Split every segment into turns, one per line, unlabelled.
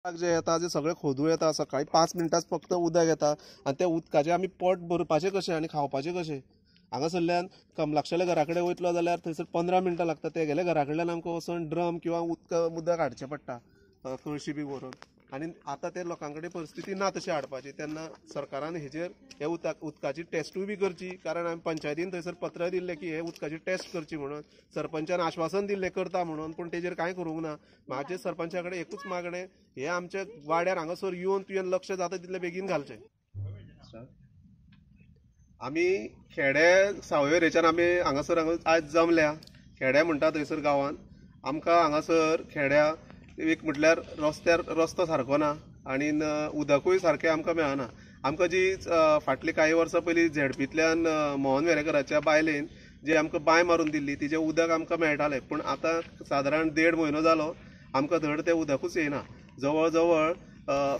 जे येता जे सगळे खोदूळ येता, सकाळी 5 मिनटांच फक्त उदक येता आनी त्या उदकाचें आमी पोट भरपाचें कशें आनी खावपाचें कशें? हांगासरल्यान कमलाक्षाल्या घरा कडेन वयतलो जाल्यार थंयसर 15 मिनटां लागता. तेगेल्या घरा कडल्यान आमकां वचोन ड्रम किंवा उदक हाडचें पडटा कळशी बी व्हरून. आनी आतां ते लोकां कडेन परिस्थिती ना तशी हाडपाची. तेन्ना सरकारान हेजेर हे उदकाची टेस्टूय बी करची, कारण आमी पंचायतीन थंयसर पत्र दिल्लें की हे उदकाची टेस्ट करची म्हणून. सरपंचान आश्वासन दिल्लें करता म्हणून, पूण तेजेर कांय करूंक ना. म्हाजें सरपंचा कडेन एकूच मागणें, हे आमच्या वाड्यार हांगासर येवन तुवें लक्ष जाता तितलें बेगीन घालचें. आमी खेडे सावयवेरेच्यान आमी हांगासर आयज जमल्या. खेडे म्हणटा थंयसर गांवांत आमकां हांगासर खेड्या एक म्हटल्यार रस्त्यार रस्तो सारको ना आनी उदकूय सारकें आमकां मेळना. आमकां जी फाटलीं कांय वर्सां पयलीं झेडपींतल्यान मोहन वेरेकराच्या बायलेन जे आमकां बांय मारून दिल्ली तिजें उदक आमकां मेळटालें, पूण आतां सादारण 1.5 म्हयनो जालो आमकां धड तें उदकूच येयना. जवळ जवळ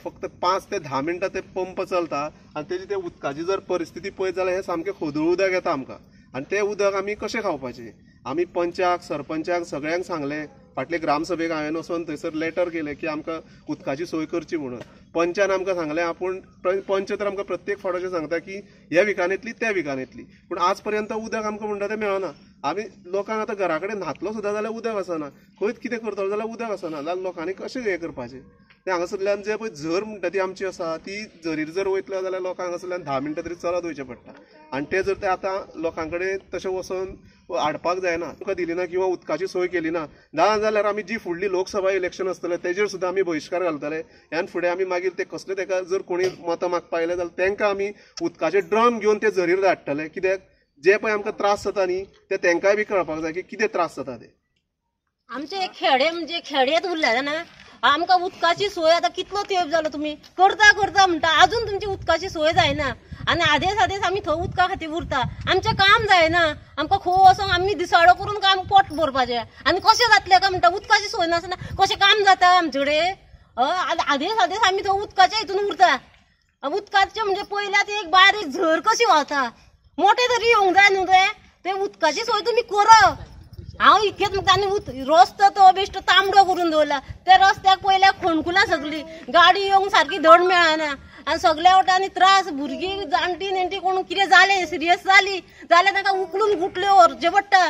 फक्त 5 ते 10 मिनटां ते पंप चलता आनी तेजी ते उदकाची जर परिस्थिती पळयत जाल्यार हें सामकें खोदूळ उदक येता आमकां आनी तें उदक आमी कशें खावपाचें? आमी पंचाक सरपंचाक सगळ्यांक सांगलें, फाटले ग्रामसभेक हांवें वचोन थंयसर लेटर केलें की आमकां उदकाची सोय करची म्हणून. पंचान आमकां सांगलें, आपूण पंच तर आमकां प्रत्येक फावट अशें सांगता की ह्या विकान येतली त्या विकान येतली, पूण आज पर्यंत उदक आमकां म्हणटा तें मेळना. आमी लोकांक आतां घरा कडेन न्हातलो सुद्दां जाल्यार उदक आसना, खंयच कितें करतलो जाल्यार उदक आसना, जाल्यार लोकांनी कशें हें करपाचें? तें हांगासरल्यान जे पळय झर म्हणटा ती आमची आसा, ती झरीर जर वयतलो जाल्यार लोकांक हांगासरल्यान 10 मिनटां तरी चलत वयचें पडटा आनी तें जर तें आतां लोकां कडेन तशें वचोन हाडपाक जायना. तुका दिली ना किंवा उदकाची सोय केली ना ना जाल्यार आमी जी फुडली लोकसभा इलेक्शन आसतलें तेजेर सुद्दां आमी बहिश्कार घालतले. ह्यान फुडें आमी मागीर ते कसले तेका जर कोणी मतां मागपा आयले जाल्यार तेंकां आमी उदकाचे ड्रम घेवन ते झरीर धाडटले. कित्याक जे पळय आमकां त्रास जाता न्ही ते तेंकांय बी कळपाक जाय की कितें त्रास जाता ते.
आमचे खेडे म्हणजे खेड्यात उरले जाणा, आमकां उदकाची सोय आतां कितलो तेंप जालो तुमी करता करता म्हणटा, आजून तुमची उदकाची सोय जायना आनी आदेस आदेस आमी थंय उदका खातीर उरता. आमचें काम जायना, आमकां खंय वचोन आमी दिसाळो करून काम पोट भरपाचें आनी कशें जातलें काय म्हणटा? उदकाची सोय नासतना कशें काम जाता आमचे कडेन? आदेस आदेस आमी थंय उदकाच्या हितून उरता. उदकाचें म्हणजे पयल्यार ती एक बारीक झर कशी व्हांवता, मोठे तरी येवंक जाय न्हू तें. ते उदकाची सोय तुमी करा. हांव इतकेच म्हाका आनी रस्तो तो बेश्टो तांबडो करून दवरला, त्या रस्त्याक पयल्या खोणकुलां सगळीं, गाडी येवंक सारकी धड मेळना आनी सगल्या वटांनी त्रास. भुरगीं जाणटी नेणटी कोण कितें जालें सिरियस जाली जाल्यार तांकां उखलून गुटल्यो व्हरचें पडटा.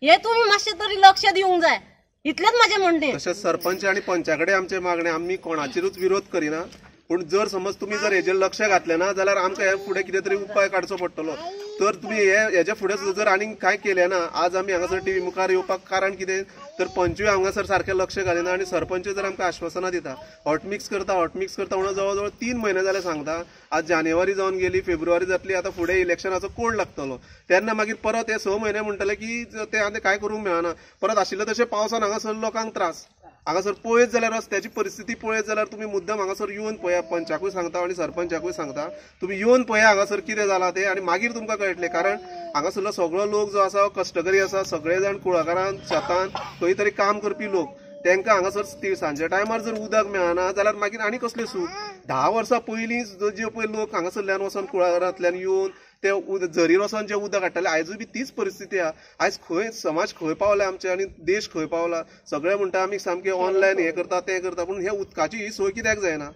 हें तुमी मातशें तरी लक्ष दिवंक जाय, इतलेंच म्हाजें म्हणणें.
तशेंच सरपंच आनी पंचा कडेन आमचें मागणें, आमी कोणाचेरूच विरोध करिना, पूण जर समज तुमी जर हेजेर लक्ष घातलें ना जाल्यार आमकां हे फुडें कितें तरी उपाय काडचो पडटलो. तर तुमी हे हेच्या फुडें सुद्दां जर आनीक कांय केलें ना, आज आमी हांगासर टीव्ही मुखार येवपाक कारण कितें तर पंचूय हांगासर सारकें लक्ष घालिना आनी सरपंच जर आमकां आश्वासनां दिता हॉटमिक्स करता हॉटमिक्स करता म्हणून जवळ जवळ 3 म्हयने जाले सांगता. आज जानेवारी जावन गेली, फेब्रुवारी जातली, आतां फुडें इलेक्शनाचो कोण लागतलो तेन्ना मागीर परत हे 6 म्हयने म्हणटले की ते आतां कांय करूंक मेळना. परत आशिल्ले तशें पावसान हांगासर लोकांक त्रास. हांगासर पळयत जाल्यार रस्त्याची परिस्थिती पळयत जाल्यार तुमी मुद्दम हांगासर येवन पळया, पंचाकूय सांगता आनी सरपंचाकूय सांगता, तुमी येवन पळया हांगासर कितें जालां तें आनी मागीर तुमकां कळटलें. कारण हांगासरलो सगळो लोक जो आसा कश्टकरी आसा, सगळे जाण कुळागरान शेतान खंय तरी काम करपी लोक, तेंकां हांगासर तिळसांजच्या टायमार जर उदक मेळना जाल्यार मागीर आनी कसलें सूख? 10 वर्सां पयलीं जे पळय लोक हांगासरल्यान वचोन कुळागरांतल्यान येवन ते झरीर वचोन जे उदक हाडटाले, आयजूय बी तीच परिस्थिती आहा. आयज खंय समाज खंय पावला आमचे आनी देश खंय पावला? सगळे म्हणटा आमी सामके ऑनलायन हें करता तें करता, पूण हे उदकाची ही सोय कित्याक जायना?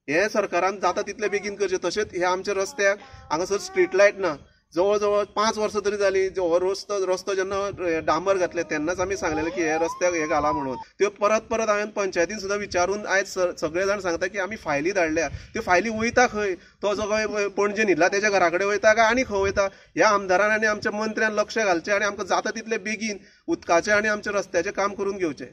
हें सरकारान जाता तितलें बेगीन करचें. तशेंच हे आमच्या रस्त्याक हांगासर स्ट्रीट लायट ना, जवळ जवळ 5 वर्सां तरी जाली. हो रस्तो जेन्ना डांबर घातले तेन्नाच आमी सांगलेलें की हे रस्त्याक हें घाला म्हणून. त्यो परत परत हांवें पंचायतीन सुद्दां विचारून आयज सगळे जाण सांगता की आमी फायली धाडल्या, त्यो फायली वयता खंय? तो जो खंय पणजे न्हिदला तेच्या घरा कडेन वयता काय आनी खंय वयता? ह्या आमदारान आनी आमच्या मंत्र्यान लक्ष घालचें आनी आमकां जाता तितले बेगीन उदकाचें आनी आमच्या रस्त्याचें काम करून घेवचें.